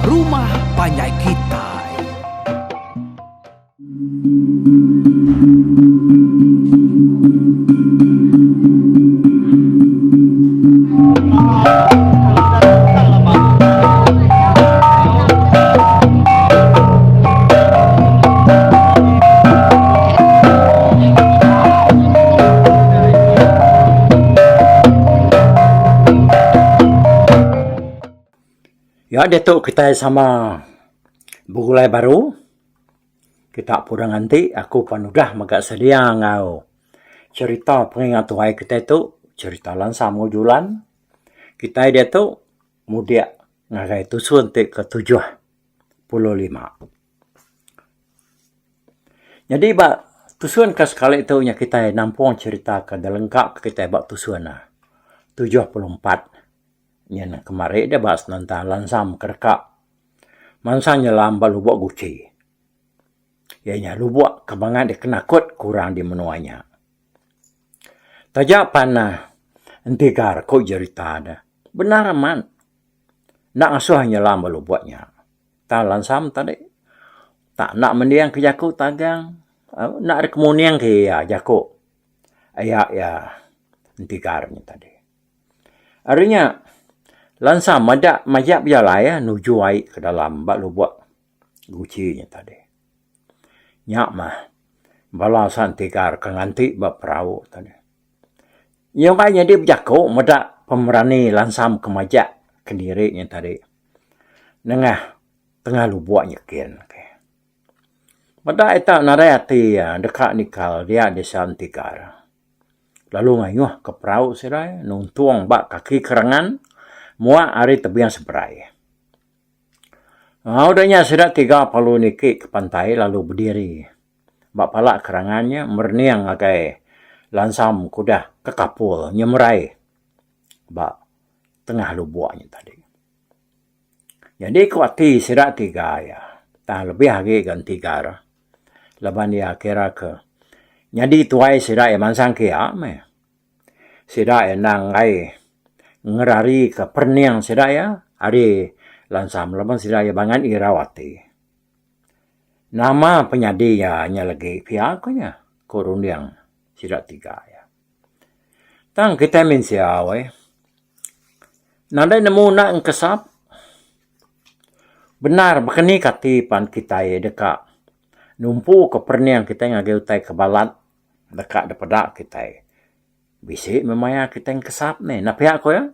Rumah Panjai Kitai. Ya diatu kitai sama begulai baru. Kita pun udah nganti aku pan udah mega sedia enggau cherita pengingat tuai kitai tu cherita lansa enggau julan. Kitai diatu mudik ngagai tusun ti ke 75. Nyadi ba tusun ke sekali tu nya kitai nampung cherita ke dilengka ke kitai ba tusun 74 nyen kemari deh ba senentang lansam ke deka Mansang nyelam ba Lubok Guchi. Iya nya lubok ke bangat dikenakut ke orang di menua nya. Taja pan entigar ku jerita ne bendar amat enda ngasuh nyelam ba lubok nya. Tang lansam tadi tak enda mending ke jaku tagang enda deka muning ke iya jaku aya iya entigar nya tadi. Ari nya, lansa meda majak bejalai nuju ai ke dalam ba lubok guchi nya tadi. Nya mah bala santigar ke nganti ba perau tadi. Iya mega nyadi bejaku meda pemerani lansam ke majak kediri nya tadi nengah tengah lubok nyekin. Meda ita nadai ati iya deka nikal dia desa entigar. Lalu ngayuh ke perau sida nuntung ba kaki kerangan muak ari tebing seberai. Udah nya sida tiga perlu niki ke pantai lalu bediri ba pala kerangan nya merening ngagai lansam ke udah kekapul nyemerai ba tengah lubok nya tadi. Nyadi ku ati sida tiga iya tang lebih agi ga entiga re. Laban iya kira ke nyadi tuai sida iya mansang ke iya meh. Sida iya endang enggai ngerari ke perening sida iya ari lansam laban sida iya bangat irau ati. Nama penyadi iya nya legi pia ku nya ku runding sida tiga iya. Tang kitai mensia weh nadai nemu enda engkesap. Bendar baka ni kati pan kitai deka numpu ke perening kitai ngagai utai ke balat deka dipeda kitai. Bisi meh maya kitai ngkesap nih enda pia ku iya.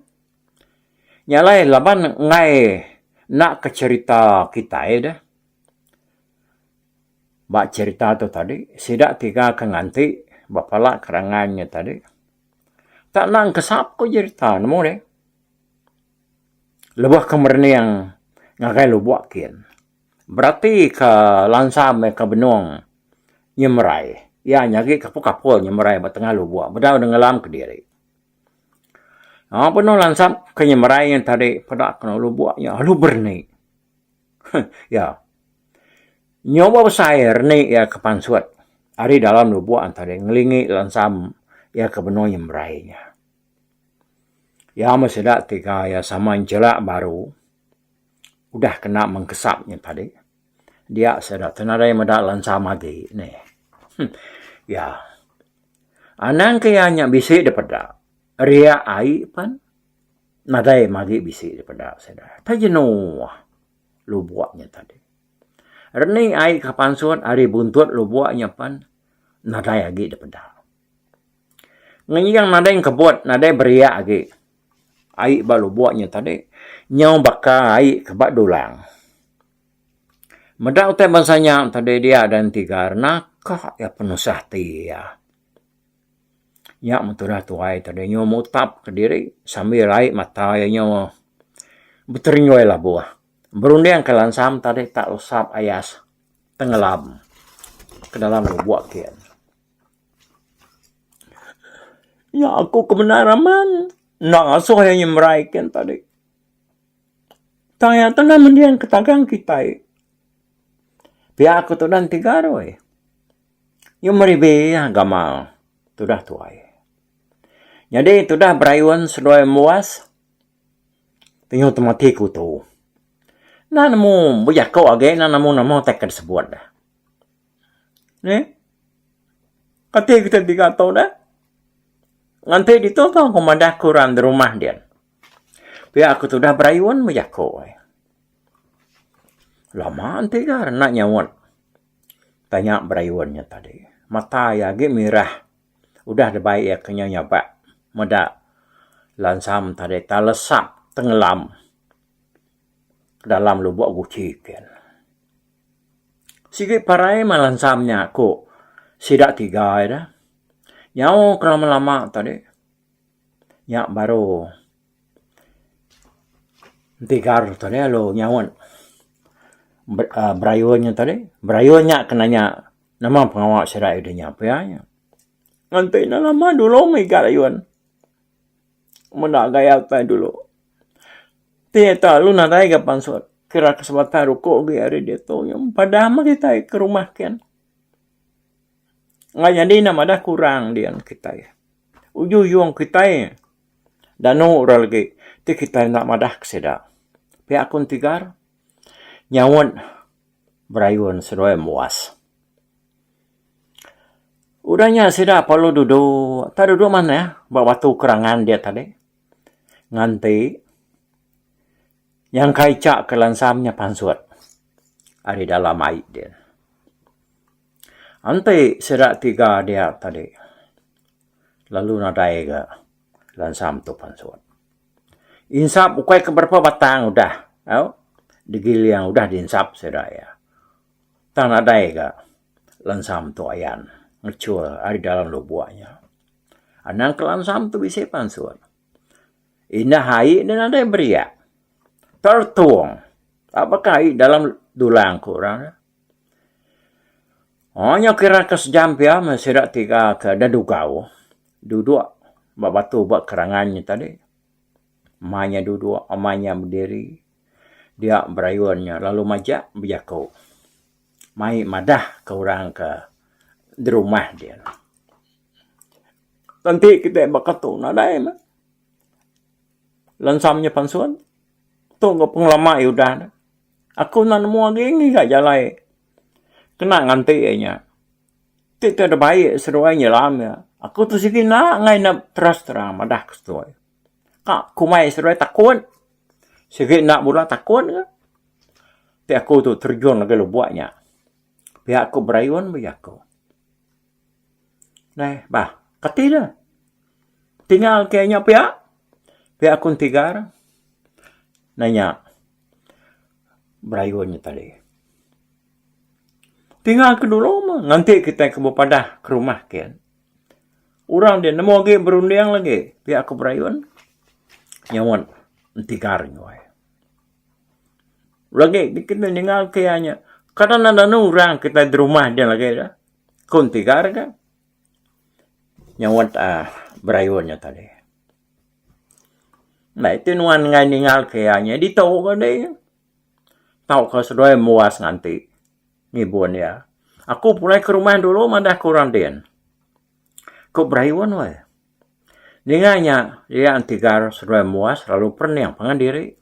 Nya alai laban enggai enda ke cherita kitai deh. Ba cherita tu tadi sida tiga ke nganti ba pala kerangan nya tadi tak enda ngkesap ku cherita nemu deh. Lebuh ke merening ngagai lubok kin, berati ke lansa meh ke benung nyemerai. Iya nyagi kapul-kapul nyemerai ba tengah lubok bedau ne ngelam kediri. Aaa benung lansa ke nyemerai nya tadi peda ke lubok nya lalu berenik. Huh iya. Nyau ba besai renik iya ke pansut ari dalam lubok tadi ngelingi lansa iya ke benung nyemerai nya. Iya meh sida tiga iya sama enjelak baru udah kena mengkesap nya tadi. Dia sida ti nadai meda lansam agi neh. Iya. Anang ke iya nya bisi dipeda riak ai pan nadai magi bisi dipeda sida. Tai jenuh lubok nya tadi. Reni ai ke pansut ari buntut lubok nya pan nadai agi dipeda. Ngenying nadai engkebut nadai beriak agi. Ai ba lubok nya tadi nyau baka ai ke ba dulang. Meda utai bansa nya tadi dia dan tiga naka iya penusah ti iya. Nya meh tudah tuai tadi nyau mutap kediri sambil ai mata iya nyau beterenyoi labuh. Berunding ke lansam tadi tak lesap ayas tenggelam ke dalam lubok kin. Nya aku ke bendar aman enda ngasuh iya nyemerai kin tadi. Tang iya tu enda mending ke tagang kitai. Pia ku tudan tiga aroi. Nyu meribi iya gamal tudah tuai. Nyadi tudah berayun seduai embuas. Tenyu temati kutu. Enda nemu bejaku agi enda nemu nama utai ke disebut deh. Neh. Kati kita tiga tu deh. Nganti ditu tau ku madah ke orang di rumah din. Pia aku tudah berayun bejaku ai. Lama enti ga enda nyaut. Tanya berayun nya tadi. Mata iya agi mirah udah dibai iya ke nyau nyabak meda lansam tadi talesap tengelam dalam lubok guchi kin. Sigi parai mah lansam nya ku sida tiga ida. Nyau ke lama-lama tadi nya baru entigar tadi lalu nyaut uhh berayun nya tadi. Berayun nya ke nanya nama pengawa sida ida nya pia nya. Nganti ne lama dulu meh iga ayun. Meda gaya utai dulu. Ti ita lalu nadai ga pansut. Kira ke sebatang ruko agi ari diatu nya padah meh kitai ke rumah kin. Enggai nyadi ne madah kurang dian kitai. Ujung ujung kitai danu ira lagi ti kitai enda madah ke sida. Pia ku Entigar nyaut berayun seduai muas. Udah nya sida perlu duduk, tak duduk manah ba batu kerangan dia tadi. Nganti nyangka icha ke lansam nya pansut ari dalam ai dia. Enti sida tiga dia tadi lalu nadai ga lansam tu pansut. Insap ukai ke berapa batang udah au digiling udah diinsap sida iya. Tang nadai ga lansam tu ayan ngechul ari dalam lubok nya. Anang ke lansam tu bisi pansut. Indah ai ne nadai beriak. Tertung tak baka ai dalam dulang ku orang ne. Oh nyau kira ke sejam pia meh sida tiga ke dedugau duduk ba batu ba kerangan nya tadi. Amai nya duduk amai nya bediri dia berayun nya lalu majak bejaku mai madah ke orang ke derumah dia. Enti kita baka tu nadai meh lensam nya pansut tu enggau pengelama iya udah ne. Aku enda nemu agi ngiga jalai kena nganti iya nya. Ti tu da baik seduai nyelam iya aku tu sigi enda ngai ne terus terang madah ke seduai. Ka kumai seduai takut. Sigi enda bula takut ke. Ti aku tu terjun ngagai lubok nya. Pia ku berayun bejaku. Neh bah kati ne. Tinggal ke nya pia. Pia ku entigar nanya berayun nya tadi. Tinggal ke dulu mah nganti kitai ke bepadah ke rumah kin. Orang dia nemu agi berunding lagi pia ku berayun nyaut entigar nyuai. Lagi dikena ningal ke iya nya kada ne anu orang kitai derumah din lagi dah ku entigar ga nyaut uhh berayun nya tadi. Meh ti nuan enggai ningal ke iya nya ditu ga deh tauka seduai muas nganti. Ngibun iya. Aku pulai ke rumah dulu madah ke orang din. Ku Berayun weh. Ninga nya, iya entigar seduai muas lalu perening pangan diri.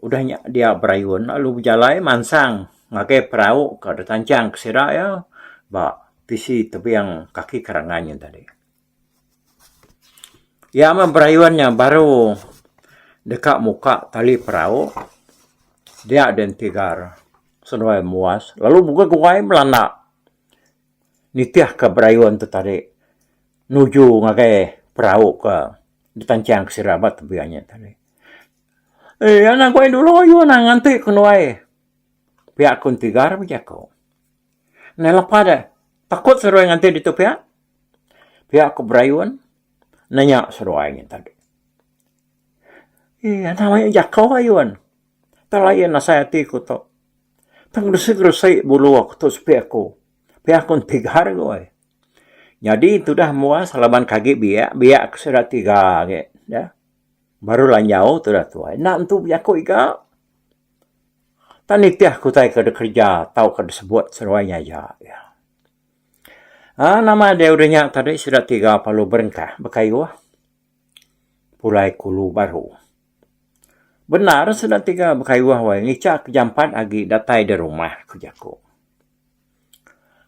Udah nya dia Berayun lalu bejalai mansang ngagai perau ke ditanchang ke sida iya ba tisi tebing kaki kerangan nya tadi. Iya meh berayun nya baru deka muka tali perau dia den tigar seduai muas lalu bukai guai belanda nitih ka berayun tu tadi nuju ngagai perau ke ditanchang ke sida ba tebing nya tadi. Eii anang guai dulu ayun nganti ku nuai pia ku entigar bejaku. Neh lepa deh takut seduai nganti ditu pia. Pia ku Berayun nanya seduai nya tadi. Eii anang mayuh jako ayun. Tang lain asai ati ku tu. Tang geresi geresi bulu aku tu sepi aku. Pia ku entigar goi. Nyadi tudah muas laban ke agi biak, biak ke sida tiga agi da. Baru lanjau tudah tuai. Enda entu bejaku iga. Tang nitih ku utai ke dikereja tauka disebut seduai nya aja. Aaa nama deh udah nya tadi sida tiga perlu berengkah bekayuh pulai ke ulu baru. Bendar sida tiga bekayuh wai ngicha ke jampat agi datai da rumah, ku jaku.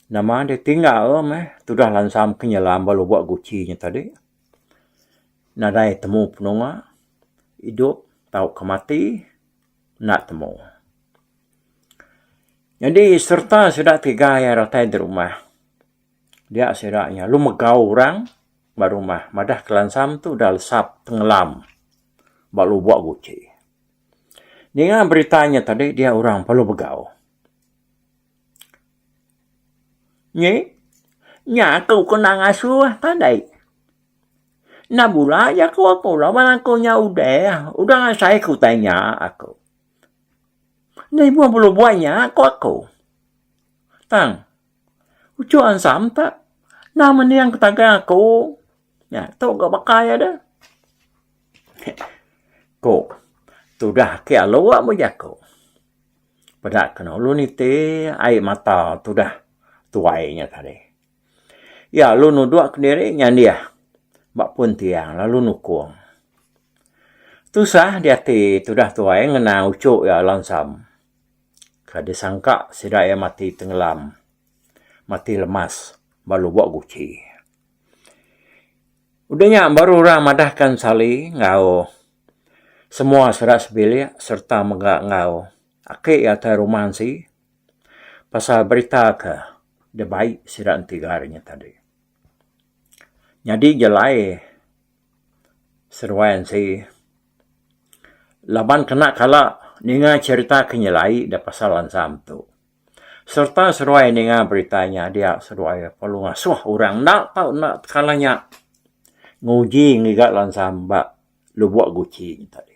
Nama deh tinggal meh tudah lansam ke nyelam ba lubok guchi nya tadi. Nadai temu penunga, idup tauka mati enda temu. Nyadi sereta sida tiga iya datai da rumah dia sida nya lalu megau orang ba rumah madah ke lansam tu udah lesap tengelam ba lubok guchi. Ninga berita nya tadi dia orang perlu begau. Nyi, nya aku ke enda ngasuh tadi. Enda bula jaku aku laban aku nya udah, udah ngasai ke utai nya aku. Enda ibuh belubok nya ku aku. Tang, uchu ansam ta enda mending ke tagang aku. Nya tu ga baka iya deh. Ku tudah ake alu bejaku. Peda ke lalu niti ai mata tudah tuai nya tadi. Iya lalu nudok kediri nyandih ba pun tiang lalu nukung. Tusah diati tudah tuai ngenang uchu iya lansam ke disangka sida iya mati tenggelam mati lemas ba lubok guchi. Udah nya baru orang madahka Sali enggau semua sida sebilik sereta mega enggau aki iya tai rumah ensi pasal berita ke dibai sida entigar nya tadi. Nyadi jelai seduai ensi laban kena kala ninga cherita ke nyelai da pasal ansam tu. Sereta seduai ninga berita nya dia seduai perlu ngasuh orang enda tau enda tekala nya nguji ngiga lansam ba Lubok Guchi nya tadi.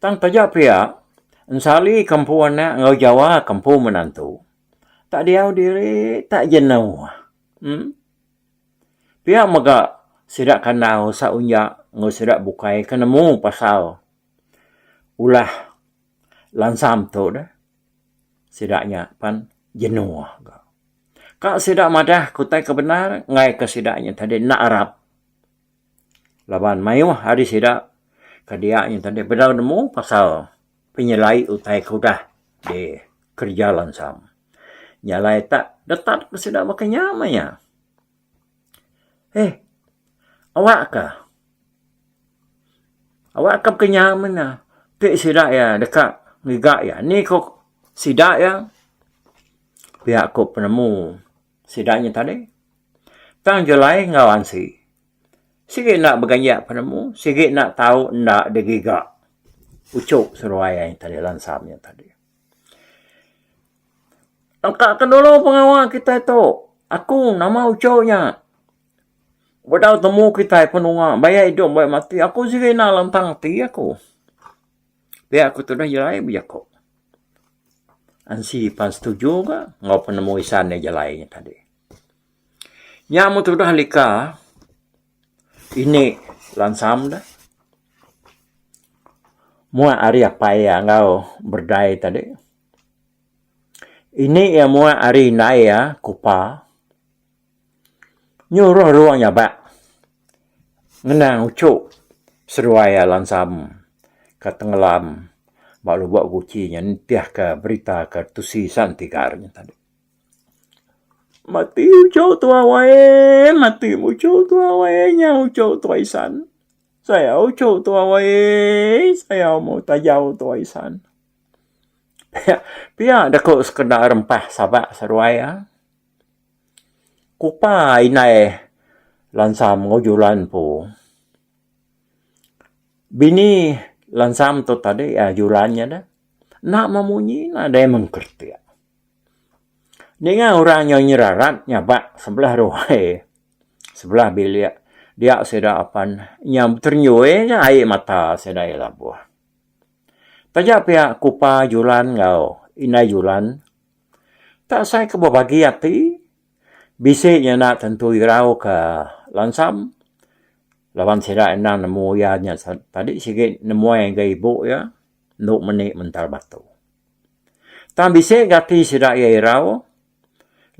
Tang taja pia ensali ke empu anak enggau jawa ke empu menantu tak diau diri tak jenuh uhh. Pia mega sida kandau Saunja enggau sida bukai ke nemu pasal ulah Lansam tu deh sida nya pan jenuh ga. Ka sida madah ke utai ke bendar enggai ke sida nya tadi enda arap. Laban mayuh ari sida ke dia nya tadi bedau nemu pasal penyelai utai ke udah dikereja lansam. Nya alai tak detat ke sida baka nya meh iya. Eh awak ka. Awak ka pekenya meh ti sida iya deka ngiga iya ni ko sida iya pia ko penemu sida nya tadi. Tang Julai enggau Ansi sigi enda beganjak penemu sigi enda tau enda digiga uchu seduai iya tadi lansam nya tadi. Engka ke dulu pengawa kitai tu aku nama uchu nya. Bedau temu kitai penunga bayar idup bayar mati aku sigi enda lantang ati aku. Pia ku tuneh jelai bejaku. Ansi pan setuju ga enggau penemu isan iya jelai nya tadi. Nya meh tudah lika ini lansam deh. Muak ari apai iya enggau berdai tadi. Ini iya muak ari indai iya kupa. Nyuruh ruang nyabak ngenang uchu seduai iya lansam ke tengelam ba lubok guchi nya nitihka berita ke tusi San Tigar nya tadi. Mati uchu tua wai mati uchu tua wai nya uchu tua isan sayau uchu tua wai sayau mu tajau tua isan. Pia deka sekeda rempah sabak seduai iya. Kupa indai Lansam enggau Julan empu. Bini Lansam tu tadi aaa Julan nya deh enda memunyi nadai mengkeritik. Ninga orang nyau nyerarat nyabak sebelah ruai sebelah bilik dia sida apan nya beterenyui ga ai mata sida iya labuh. Taja pia Kupa Julan enggau indai Julan Tak asai ke bebagi ati, bisi nya enda tentu irau ke lansam laban sida endang nemu iya nya tadi sigi nemuai ngagai ibu iya endu meni mental batu. Tang bisi ga ati sida iya irau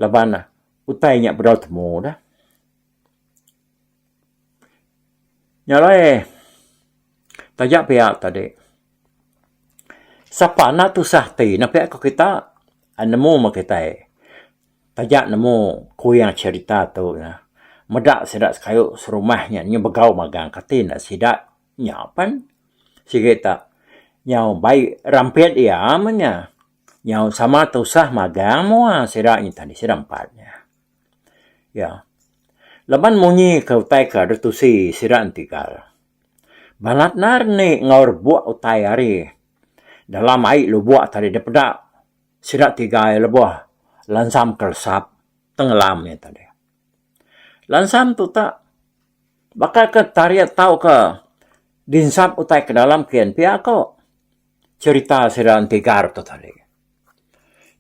laban utai nya bedau temu deh. Nya alai. Taja pia tadi. Sapa enda tusah ti ne pia ku kita nemu meh kitai. Taja nemu kuing cherita tu ne meda sida sekayu serumah nya nyu begau magang kati ne sida nya pen sigi ta nyau bai rampit iya meh nya. Nyau sama tusah magang mua sida nya tadi sida empat nya. Ya. Laban munyi ke utai ke ditusi sida entigal. Balat nar ni enggau rebuk utai ari dalam ai lubok tadi dipeda sida tiga lebuh lansam ke lesap tenggelam nya tadi. Lansam tu tak baka ke tarit tauka dinsap utai ke dalam kin pia ko cherita sida entigar tu tadi.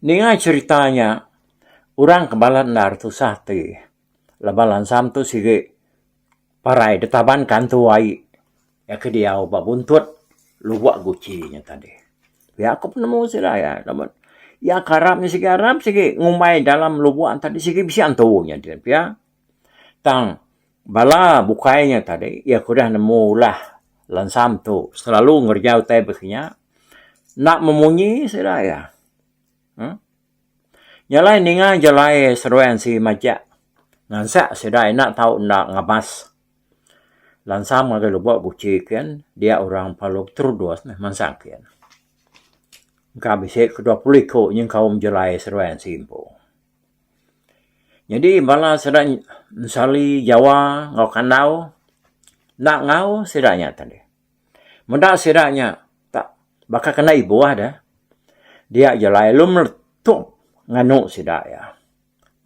Ninga cherita nya orang ke balat endar tusah ti laban lansam tu sigi Parai ditaban ke antu ai iya ke diau ba buntut Lubok Guchi nya tadi. Pia ku penemu sida iya laban iya ke arap nya sigi arap sigi ngumbai dalam lubok tadi sigi bisi antu nya din pia. Tang bala bukai nya tadi iya ke udah nemu ulah lansam tu selalu ngereja utai baka nya enda memunyi sida iya. uhh Nya alai ninga jalai seruan si majak ngansak sida enda tau enda ngabas lansam ngagai lubok guchi kin dia orang perlu terudus neh mansang kin. Engka bisi ke 20 iku nyengkaum jalai seruan si empu. Nyadi bala sida ensali Jawa enggau Kandau enda enggau sida nya tadi. Meda sida nya tak baka kena ibuh deh. Dia jalai lalu meletup nganu sida iya.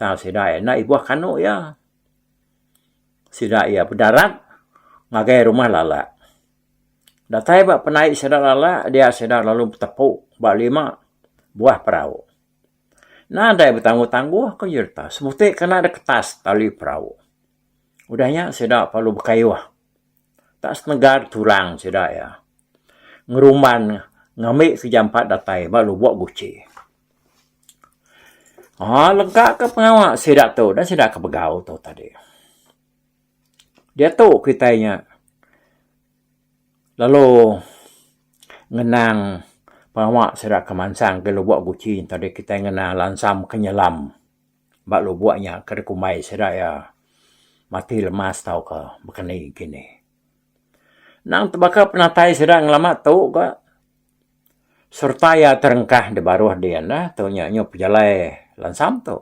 Tang sida iya enda ibuh kanu iya. Sida iya bedarat ngagai rumah lalak. Datai ba penaik sida lalak dia sida lalu betepu ba lima buah perau. Nadai betangguh-tangguh ko nyerita sebuti kena da ketas tali perau. Udah nya sida perlu bekayuh. Tak senegar tulang sida iya. Ngerumban ngambi ke jampat datai ba Lubok Guchi. Haa lengka ke pengawa sida tu dan sida ke begau tu tadi. Diatu kitai nya lalu ngenang pengawa sida ke mansang ke Lubok Guchi tadi kitai ngenang lansam ke nyelam. Ba lubok nya ke dikumbai sida iya mati lemas tauka bekeni kini. Nang tebaka penatai sida ngelama tu ga sereta iya terengkah di baruh din dah tu nya nyau pejalai lansam tu.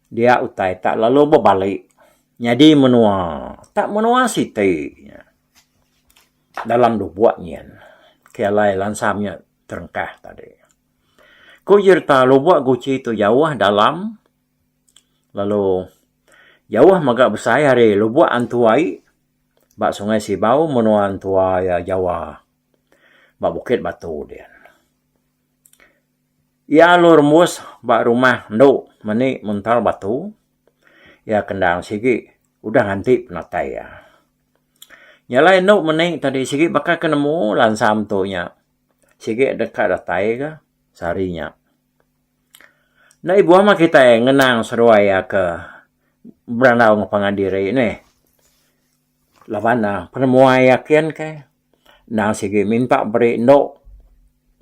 Dia utai tak lalu bebali nyadi menua tak menua siti dalam lubok nyin ke alai lansam nya terengkah tadi. Ku jerita Lubok Guchi tu jauh dalam lalu jauh mega besai ari Lubok Antu ai ba Sungai Sibau menua entua iya Jawa ba Bukit Batu din. Iya lalu rembus ba rumah endu meni Mental Batu iya kendang sigi udah nganti penatai iya. Nya alai endu meni tadi sigi baka ke nemu lansam tu nya. Sigi deka datai ka sehari nya. Enda ibuh mah kitai ngenang seduai iya ke berandau enggau pangan diri neh. Laban ne penemuai iya kin ke endang sigi minta beri endo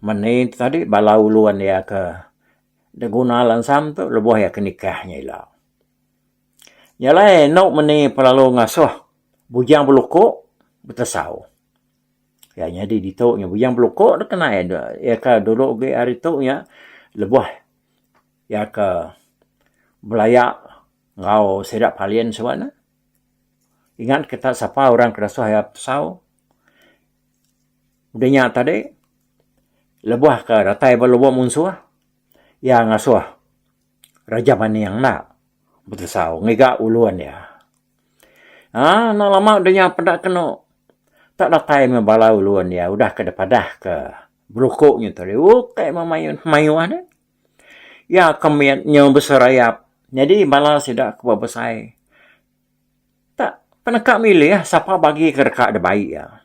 meni tadi bala ulun iya ke diguna lansam tu lebuh iya ke nikah nya ila. Nya alai endo meni pelalu ngasuh bujang beluko betesau. Ya nyadi ditu nya bujang belukok da kena iya iya ka dulu agi ari tu nya lebuh iya ka belaya enggau sida palin suba ne. Ingat kita sapa orang ke dasuh iya pesau. Udah nya tadi lebuh ka datai ba lubok munsuh iya ngasuh Raja Maning enda betesau ngiga ulun iya. Aaa enda lama udah nya peda kenu tak datai meh bala ulun iya udah ke dipadah ke beruku nya tadi ukai meh mayuh mayuh deh. Iya ke mit nyau beserayap nyadi bala sida ke besai tak peneka milih sapa bagi ke deka dibai iya.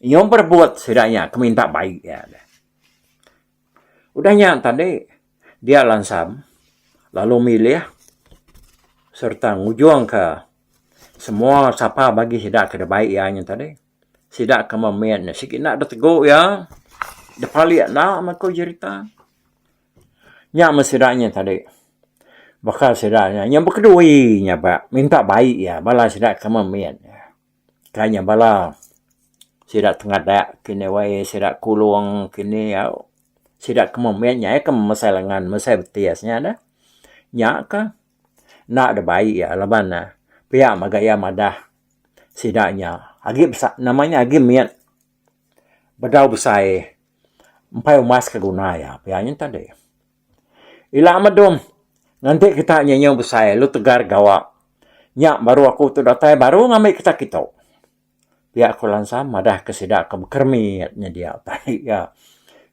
Nyau berebut sida nya ke minta bai iya. Udah nya tadi dia lansam lalu milih sereta ngujungka semua sapa bagi sida ke dibai iya nya tadi. Sida ke mit ne sigi enda deh tegu iya. Deh palik enda meh ku jerita. Nya meh sida nya tadi. Baka sida nya nyau bekedui nyabak minta bai iya bala sida ke mit. Kai nya bala sida tengadak kini wai sida kulong kini au. Sida ke mit nya ke mesai lengan mesai betis nya dah. Nya ka enda deh bai iya laban ne pia mega iya madah sida nya agi nama nya agi mit bedau besai empai umbas ke guna iya pia nya tadi. Ila medum nganti kita nyenyu besai lalu tegar gawa nya baru aku tu datai baru ngambi kita kitu. Pia ku Lansam madah ke sida ke bekeremit nyedia tadi iya.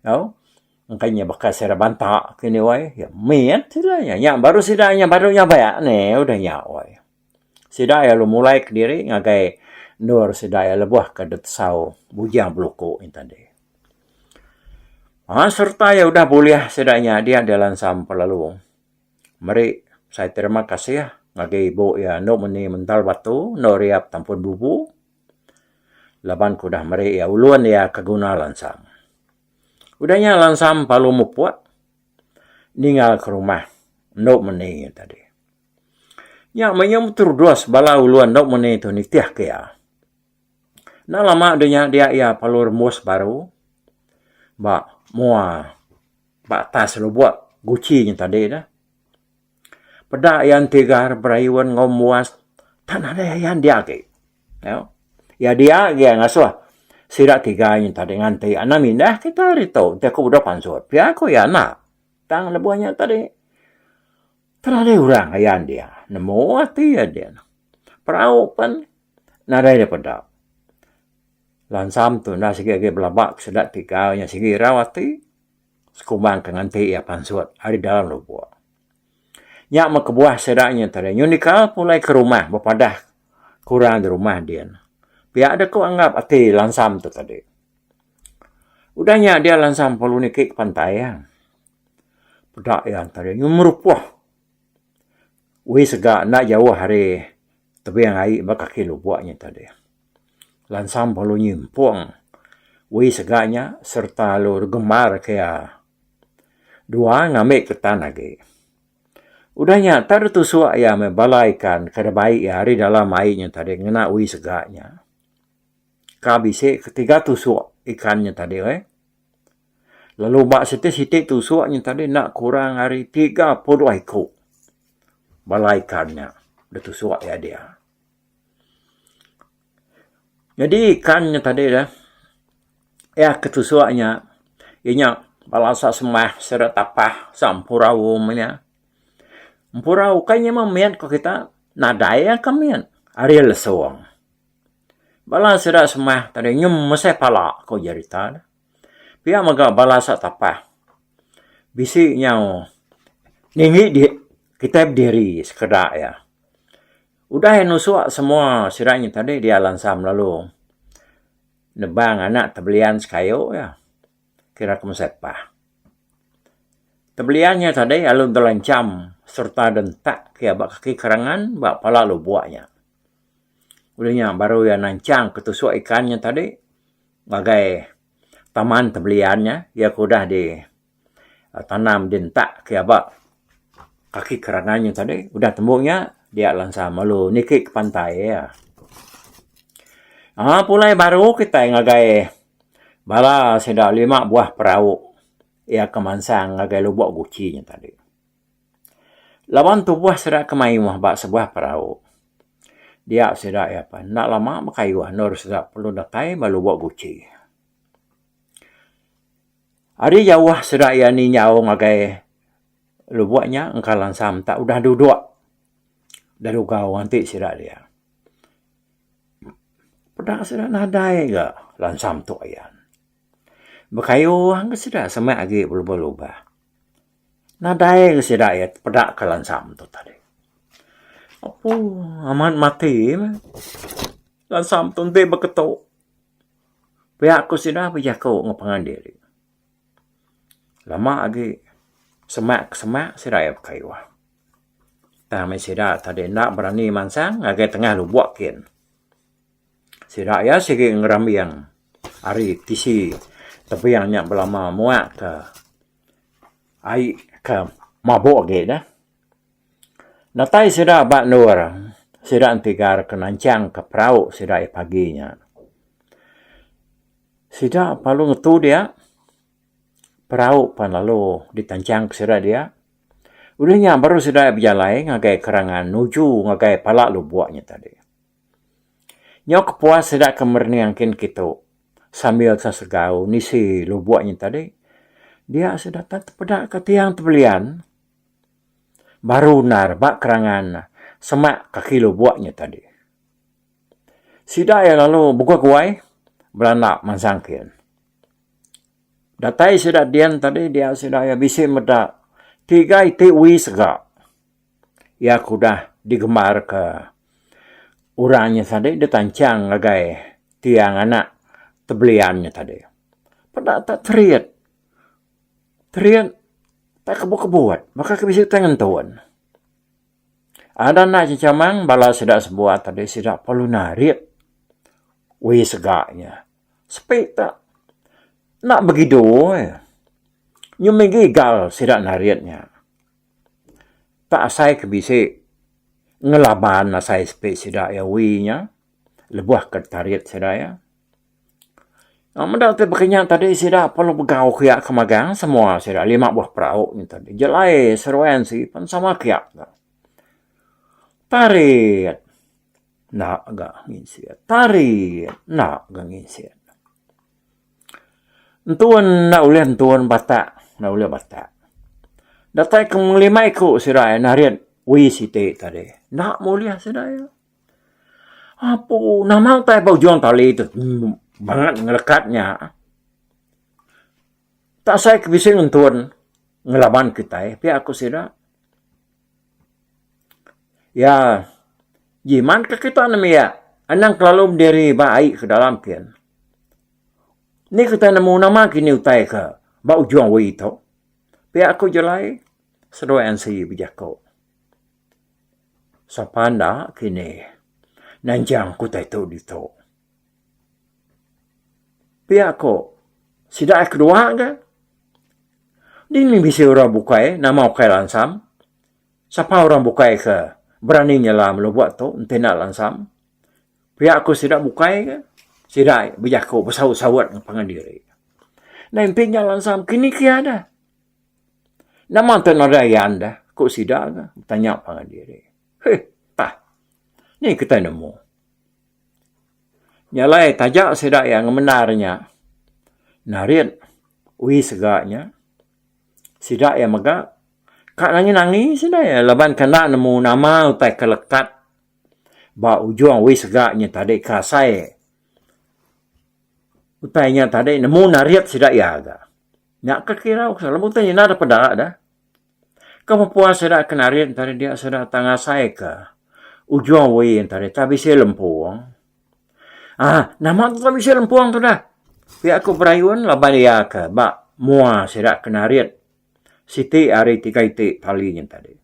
Au engka nya baka sida banta kini wai mit sida nya. Nya baru sida nya baru nyabak ne udah nya wai. Sida iya lalu mulai kediri ngagai endur sida iya lebuh ke ditesau Bujang Beluku nya tadi. Aaa sereta iya udah bulih sida nya dia deh lansam pelalu meri sai terima kasih ngagai ibu iya endo meni mental batu endo riap tampun bubu laban ke udah meri iya ulun iya ke guna lansam. Udah nya lansam lalu mupuk ninggal ke rumah endo meni nya tadi. Nya meh nyau beterudus bala ulun endo meni tu nitih ke iya. Enda lama deh nya dia iya perlu rembus baru ba mua ba atas lubok guchi nya tadi dah. Peda iya entigar berayun enggau muas tak nadai ayan dia agi. Iya dia agi ngasuh sida tiga nya tadi nganti anang mindah kita ari tu enti aku udah pansut. Pia ku iya enda. Tang lebuh nya tadi. Tang nadai orang ayan dia. Nemu ati iya din. Perau pen nadai deh peda. Lansam tu enda sigi agi belaba ke sida tiga nya sigi irau ati sekumbang ke nganti iya pansut ari dalam lubok. Nya meh kebuah sida nya tadi nyunika pulai ke rumah bepadah ke orang da rumah din. Pia deh ku anggap ati Lansam tu tadi. Udah nya dia Lansam perlu niki ke pantai. Peda iya entara nyu merupuh. Ui sega enda jauh ari tebing ai ba kaki lubok nya tadi. Lansam perlu nyimpung ui sega nya sereta lalu gembar ke iya dua ngambi ke tan agi. Udah nya tak deh tusuk iya meh bala ikan ke deh bai iya ari dalam ai nya tadi ngena ui sega nya. Ka bisi ketiga tusuk ikan nya tadi weh. Lalu ba siti-siti tusuk nya tadi enda kurang ari 32 iku bala ikan nya da tusuk iya dia. Nyadi ikan nya tadi deh iya ke tusuk nya iya nya bala sa semah sida tapah sa empurau meh nya. Empurau ukai nya meh mit ku kita nadai iya ke mit ari lesung. Bala sida semah tadi nyem mesai pala ku jerita ne. Pia mega bala sa tapah bisi nyau ninggi di kitai bediri sekeda iya. Udah iya nusuk semua sida nya tadi dia lansam lalu nebang anak tebelian sekayu iya kira ke mesai pah. Tebelian nya tadi lalu belancam sereta dentak ke ba kaki kerangan ba pala lubok nya. Udah nya baru iya nanchang ke tusuk ikan nya tadi ngagai taman tebelian nya iya ke udah di tanam di entak ke aba kaki kerangan nya tadi. Udah tembu nya dia langsam lalu niki ke pantai iya. Aaa pulai baru kitai ngagai bala sida lima buah perau iya ke mansang ngagai Lubok Guchi nya tadi. Laban tubuh sida ke mayuh ba sebuah perau dia sida iya pan enda lama bekayuh endur sida perlu datai ba Lubok Guchi. Ari jauh sida iya ninjau ngagai lubok nya engka lansam tak udah dudok da dugau nganti sida dia. Peda sida nadai ga lansam tu ayan. Bekayuh ga sida semak agi belubah-lubah. Nadai ga sida iya tepeda ke lansam tu tadi. Apu amat mati meh lansam tu enti beketu. Pia ku sida bejaku enggau pangan diri. Lama agi semak ke semak sida iya bekayuh. Tang meh sida tadi enda berani mansang ngagai tengah lubok kin. Sida iya sigi ngerambing ari tisi tebing nya belama muak ke ai ke mabuk agi deh. Datai sida ba endur sida entigar ke nanchang ke perau sida iya pagi nya. Sida perlu ngetu dia perau pan lalu ditanchang ke sida dia. Udah nya baru sida bejalai ngagai kerangan nuju ngagai pala lubok nya tadi. Nyau kepuas sida ke merening kin kitu sambil sesegau nisi lubok nya tadi dia sida tepeda ka tiang tebelian baru endar ba kerangan semak kaki lubok nya tadi. Sida iya lalu beguai-guai belanda mansang kin. Datai sida din tadi dia sida iya bisi meda tiga iti wi sega. Iya ke udah digembarka orang nya tadi ditanchang ngagai tiang anak tebelian nya tadi. Peda tak terit. Terit tak kebut-kebut baka ke bisi utai ngentun. Ada enda chechamang bala sida sebuat tadi sida perlu narit wi sega nya. Sepi tak enda begidu eh. Nyau migi igal sida narit nya. Tak asai ke bisi ngelaban asai sepi sida iya wi nya lebuh ke tarit sida iya. Meda ti baka nya tadi sida perlu begau kiya ke magang semua sida lima buah perau nya tadi jelai seruan sigi pun sama kiya ka. Tarit enda ga nginsit tarit enda ga nginsit. Entun enda ulih entun batak enda ulih batak. Datai ke ngelimai ku sida iya narit wi siti tadi. Enda meh ulih sida iya. Apu nama utai ba ujung tali tu bangat ngelekat nya. Tak asai ke bisi ngentun ngelaban kitai pia ku sida. Iya jimat ke kita nembiak anang kelalu bediri ba ai ke dalam kin. Ni kitai nemu nama kini utai ke ba ujung wi tu. Pia ku Jelai seduai Ansi bejaku. Sapa enda kini nanjang ku utai tu ditu. Pia ku sida ai kedua ga. Dini bisi orang bukai nama ukai lansam. Sapa orang bukai ke berani nyelam lubok tu enti enda lansam. Pia ku sida bukai ke, sida bejaku besaut-saut ngan pangan diri. Ndai enti nya lansam kini kia dah. Nama enti nadai ayan dah, ku sida ke betanya pangan diri. Heh pah. Ni kitai nemu. Nya alai taja sida iya ngemendar nya narit wi sega nya sida iya mega ka nangi-nangi sida iya laban ke enda nemu nama utai ke lekat Ba ujung wi sega nya tadi ke asai utai nya tadi nemu narit sida iya ga. Nya ke kirau ke lalu utai nya enda peda da. Ke pepuas sida ke narit tadi dia sida tang asai ke ujung wi nya tadi tak bisi lempung. Aaa nama tu tak bisi lempung tu dah. Pia ku Berayun laban iya ke ba mua sida ke narit siti ari tiga iti tali nya tadi.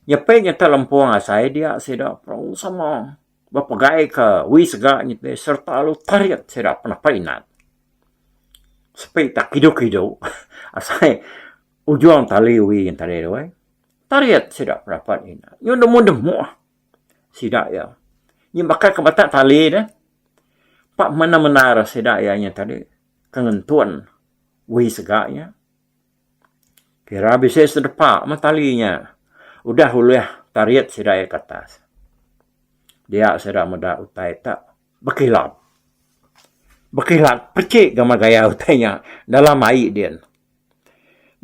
Nyepi nyata lempung asai dia sida perau sama bepegai ke wi sega nyepi sereta lalu tarit sida penapai inat. Sepi tak kidu-kidu asai ujung tali wi tadi tu ai. Tarit sida penapai inat. Nyu demu-demu sida iya. Nyu baka ke batak tali deh. Pak mendar-mendar sida iya nya tadi ke ngentun wi sega nya. Kira bisi sedepa meh tali nya udah ulih tarit sida iya ke atas. Dia sida meda utai tak bekilap. Bekilap pechik ga meh gaya utai nya dalam ai din.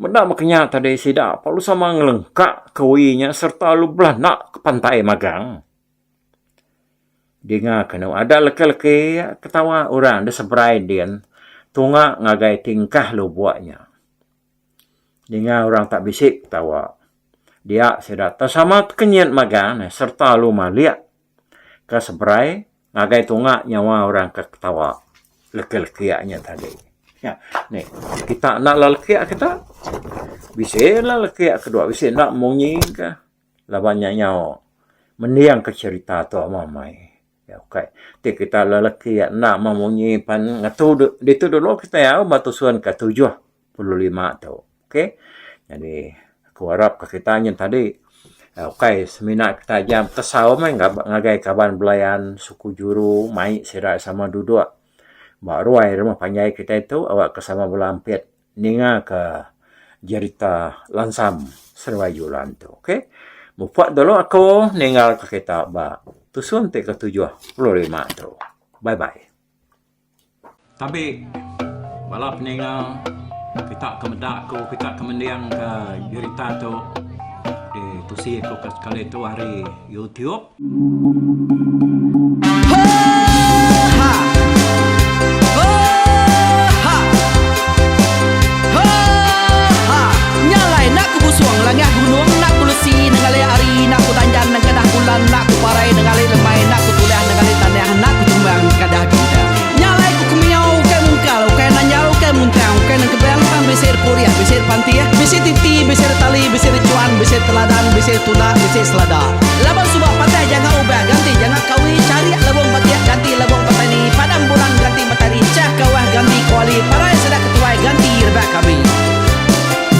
Meda meh kinya tadi sida perlu sama ngelengka ke wi nya sereta lalu belanda ke pantai magang. Dinga kenu ada leki-leki ketawa orang da seberai din tunga ngagai tingkah lubok nya. Dinga orang tak bisi ketawa. Dia sida tau sama tekenyit magang ne sereta lalu malik ke seberai ngagai tunga nyawa orang ke ketawa leki-leki nya tadi. Nya nih kita enda leleki kita bisi leleki kedua bisi enda munyi ka. Laban nya nyau mending ke cherita tu amai amai. Ukai ti kita lelaki enda memunyi pan ngetu ditu dulu kitai au ba tusun ke 75 tu. Okey. Nyadi aku arap ka kita nyin tadi ukai semina kita aja betesau meh ngagai kaban belayan suku juru mai sida sama duduk ba ruai rumah panjai kitai tu awak ke sama bela ampit ninga ka jerita Lansam Seruai Julan tu. Okey. Mupok dulu aku ninggal ka kita ba tusun ti ke 75 tu. Bye bye. Tabi bala peninga kita ke meda aku kita ke mending ka jerita tu ditusi aku ke sekali tu ari YouTube.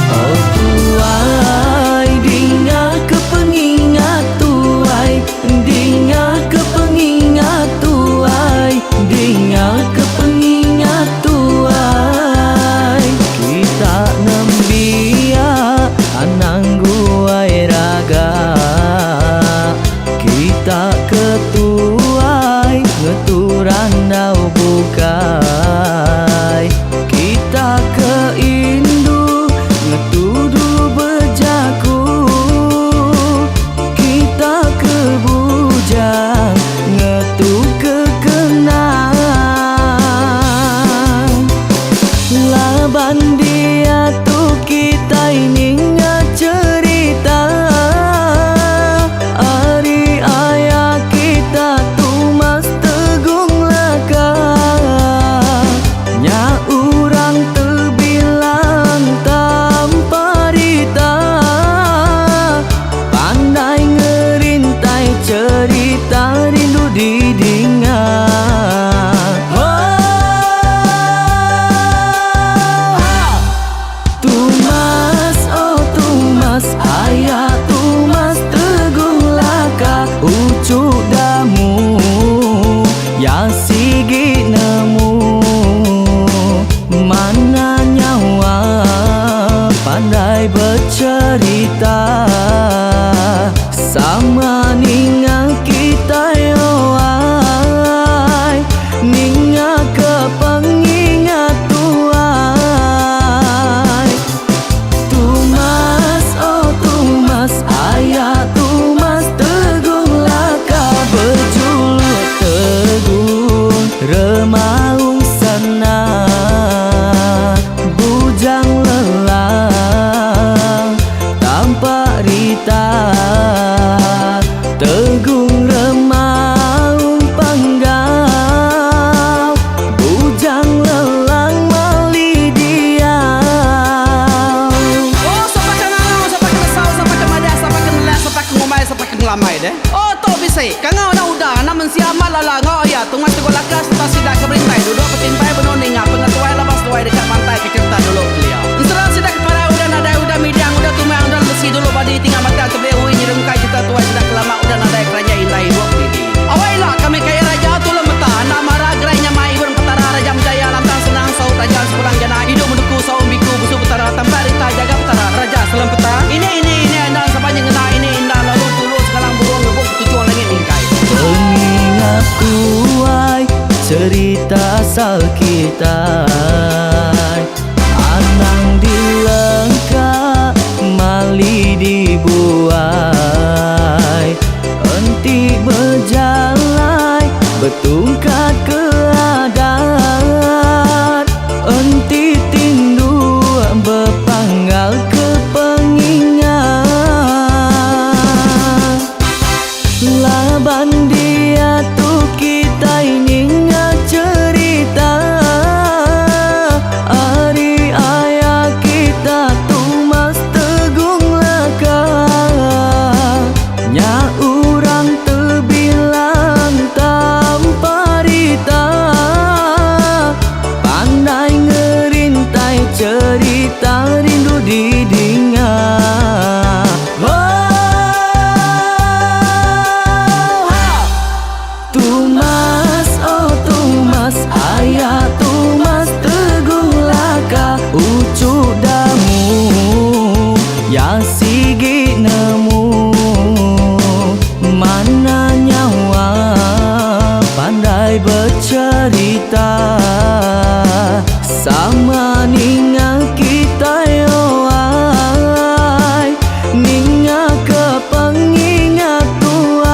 Oh tuai dinga ke pengingat tuai dinga ke pengingat tuai dinga ke pengingat tuai kita nembiak anang guai raga kita ke tuai ngetu randau bukai kita ke indu ngetu dulu bejaku kita ke bujang ngetu ke kenang laban diatu kitai ninga cherita ari aya kita Tumas Tegung Laka nya urang tebilang tanpa rita pandai ngerintai cherita rindu didinga. Tumas oh Tumas aya Tumas Tegung Laka uchu damu ya sigi nemu mana nyawa pandai becerita sama ninga kitai oh ai ninga ke pengingat tuai Tumas oh Tumas aya Tumas Tegung Laka bejuluk Tegung Remaung Sana Bujang Lelang Tampak Rita Tegung Remaung Panggau Bujang Lelang Mali Diau. Oh sapa ke ngangau sapa ke nesau sapa ke madah sapa ke nelak sapa ke ngumbai sapa ke ngelamai deh. Oh tu bisi kangau anak uda anak mensia amat lala enggau aya tungai teguh laka sereta sida ke berintai duduk betimpai benung ninga pengetuai laban seduai deka mantai ke cherita dulu kelia. Ensera sida ke parai udah nadai udah midang udah tumang udah lemesi dulu badi tinggal batang tebeli ui nyerungkai cherita tuai sida ke lama udah nadai keranjai indai ibup didi. Awai ila kami kaya raja tulung meta enda mara gerai nyamai ibun petara raja menjaya lantang senang saut raja sepulang jana idup menuku saum biku busu petara tampak rita jaga petara raja selem peta ini ini ini enda sapa nyengena ini enda lalu tulu segalang burung ngebuk ketuchung langit mingkai. Pengingat tuai cerita asal kitai Anang dilengka mali dibuai Enti bejalai betungkat ke adat Enti tindu bepanggal ke pengingat Laban diatu kitai ninga cherita ari aya kita Tumas Tegung Laka nya urang tebilang tampa. Sama ninga kitai oh ai Ninga ke pengingat tuai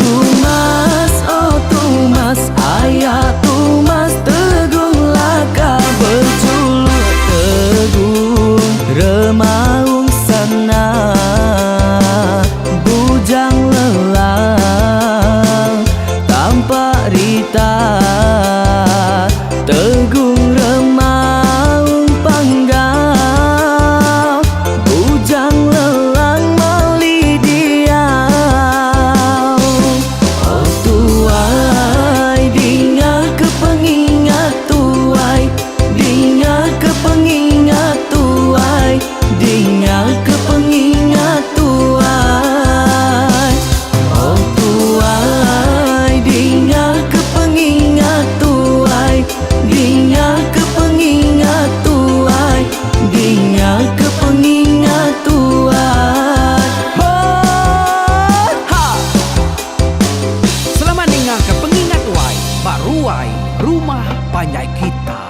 Tumas oh tumas aya tumas tegung laka bejuluk tegung remaung sana Bujang lelang tampak rita Tegung remaung panggau Bujang lelang mali diau Oh tuai dinga ke pengingat tuai Dinga ke pengingat tuai Dinga ke pengingat tuai Oh tuai dinga ke pengingat tuai Dinga ke pengingat tuai Dinga ke pengingat tuai Ho ha! Selamat ninga ke pengingat tuai ba ruai rumah panjai kita.